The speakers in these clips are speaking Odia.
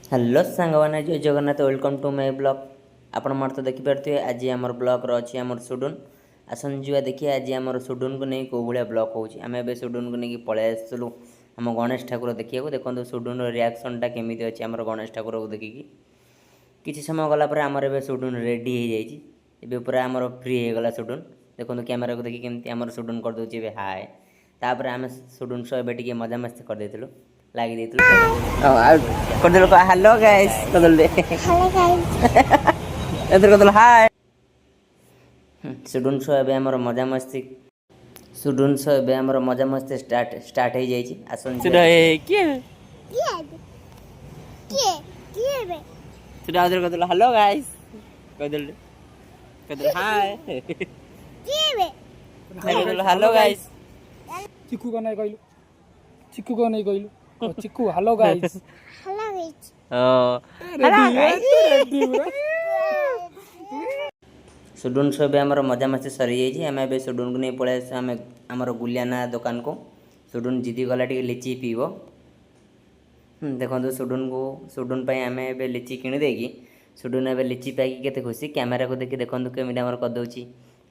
ହ୍ୟାଲୋ ସାଙ୍ଗମାନେ, ଜୟ Jagannath. Welcome to my vlog. ଆପଣମାନେ ତ ଦେଖିପାରୁଥିବେ, ଆଜି ଆମର ବ୍ଲଗ୍ର ଅଛି ଆମର ସୁଡୁନ୍। ଆସନ୍ତୁ ଯିବା, ଦେଖିବା ଆଜି ଆମର ସୁଡୁନ୍କୁ ନେଇ କେଉଁ ଭଳିଆ ବ୍ଲଗ୍ ହେଉଛି। ଆମେ ଏବେ ସୁଡୁନ୍କୁ ନେଇକି ପଳେଇ ଆସିଥିଲୁ ଆମ ଗଣେଶ ଠାକୁର ଦେଖିବାକୁ। ଦେଖନ୍ତୁ ସୁଡୁନ୍ର ରିଆକ୍ସନ୍ଟା କେମିତି ଅଛି ଆମର ଗଣେଶ ଠାକୁରକୁ ଦେଖିକି। କିଛି ସମୟ ଗଲା ପରେ ଆମର ଏବେ ସୁଡୁନ୍ ରେଡ଼ି ହେଇଯାଇଛି। ଏବେ ପୁରା ଆମର ଫ୍ରି ହେଇଗଲା ସୁଡୁନ୍। ଦେଖନ୍ତୁ କ୍ୟାମେରାକୁ ଦେଖି କେମିତି ଆମର ସୁଡୁନ୍ କରିଦେଉଛି ଏବେ ହାଏ। ତାପରେ ଆମେ ସୁଡୁନ୍ ସହ ଏବେ ଟିକେ ମଜାମସ୍ତି କରିଦେଇଥିଲୁ, ଲାଗି ଦେଇଥିଲୁ। କରିଦେଲୁ, ହ୍ୟାଲୋ ଗାଇସ୍ କରିଦେଲୁ। Hello guys. ଏଥର କରିଦେଲୁ ହାଏ। ସୁଡୁନ୍ ସହ ଏବେ ଆମର ମଜାମସ୍ତି, ସୁଡୁନ୍ ସହ ଏବେ ଆମର ମଜାମସ୍ତି ଷ୍ଟାର୍ଟ ଷ୍ଟାର୍ଟ ହେଇଯାଇଛି। ଆସନ୍ତୁ। କିଏ? କିଏ କିଏ କିଏ ବେ? ସେଟା ଆଉଥରେ କରିଦେଲୁ, ହ୍ୟାଲୋ ଗାଇସ୍ କହିଦେଲୁ, କହିଦେଲୁ ହାଏ। କିଏ ବେ? କହିଦେଲୁ ହ୍ୟାଲୋ ଗାଇସ୍। ଚିକୁ କଣ ନାଇଁ କହିଲୁ? ଚିକୁ କଣ ନାଇଁ କହିଲୁ? ଓ, Chiku, hello guys. Hello guys. Ready. Sudun ସହ ଏବେ ଆମର ମଜାମସ୍ତି ସରିଯାଇଛି। ଆମେ ଏବେ ସୁଡୁନ୍କୁ ନେଇ ପଳେଇ ଆସିଛୁ ଆମେ ଆମର ଗୁଲିଆନା ଦୋକାନକୁ। ସୁଡୁନ୍ ଜିଦି ଗଲା ଟିକେ ଲିଚି ପିଇବ। ଦେଖନ୍ତୁ ସୁଡୁନ୍କୁ, ସୁଡୁନ୍ ପାଇଁ ଆମେ ଏବେ ଲିଚି କିଣିଦେଇକି ସୁଡୁନ୍ ଏବେ ଲିଚି ପାଇକି କେତେ ଖୁସି। କ୍ୟାମେରାକୁ ଦେଖି ଦେଖନ୍ତୁ କେମିତି ଆମର କରିଦେଉଛି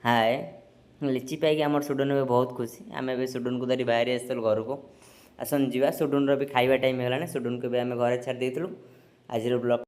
ହାଏ। ଲିଚି ପାଇକି ଆମର ସୁଡୁନ୍ ଏବେ ବହୁତ ଖୁସି। ଆମେ ଏବେ ସୁଡୁନ୍କୁ ଧରି ବାହାରି ଆସିଥିଲୁ ଘରକୁ। ଆସନ୍ତୁ ଯିବା, ସୁଡୁନ୍ର ବି ଖାଇବା ଟାଇମ୍ ହେଇଗଲାଣି। ସୁଡୁନ୍କୁ ଏବେ ଆମେ ଘରେ ଛାଡ଼ି ଦେଇଥିଲୁ। ଆଜିର ବ୍ଲଗ୍